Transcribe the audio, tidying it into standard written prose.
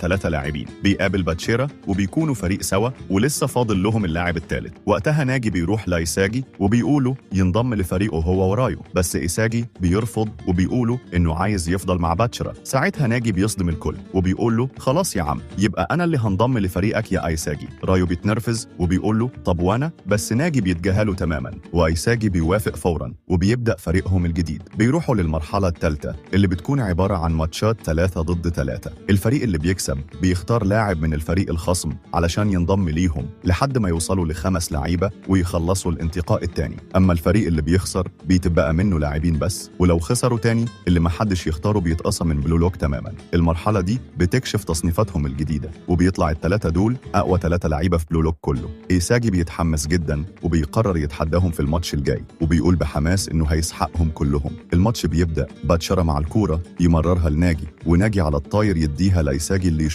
3 لاعبين. بيقابل باتشيرا وبيكونوا فريق سوا، ولسه فاضل لهم اللاعب الثالث. وقتها ناجي بيروح لايساجي وبيقولوا ينضم لفريقه هو ورايو، بس إيساجي بيرفض وبيقولوا انه عايز يفضل مع باتشيرا. ساعتها ناجي بيصدم الكل وبيقول له خلاص يا عم، يبقى انا اللي هنضم لفريقك يا ايساجي. رايو بيتنرفز وبيقول له طب وانا؟ بس ناجي بيتجاهله تماما، وايساجي بيوافق فورا وبيبدا فريقهم الجديد. بيروحوا للمرحلة الثالثة اللي بتكون عبارة عن ماتشات 3 ضد 3. الفريق اللي بيكسب بيختار لاعب من الفريق الخصم علشان ينضم ليهم لحد ما يوصلوا ل5 لعيبة ويخلصوا الانتقاء الثاني. اما الفريق اللي بيخسر بيتبقى منه لاعبين بس، ولو خسروا تاني اللي ما حدش يختاره بيتقصى من بلو لوك تماما. المرحلة دي بتكشف تصنيفاتهم الجديدة، وبيطلع ال3 دول اقوى 3 لعيبة في بلو لوك كله. ايساجي بيتحمس جدا وبيقرر يتحداهم في الماتش الجاي، وبيقول بحماس انه هيسحقهم كلهم. الماتش بيبدا، باتشرا مع الكورة يمررها لناجي، وناجي على الطاير يديها لايساجي اللي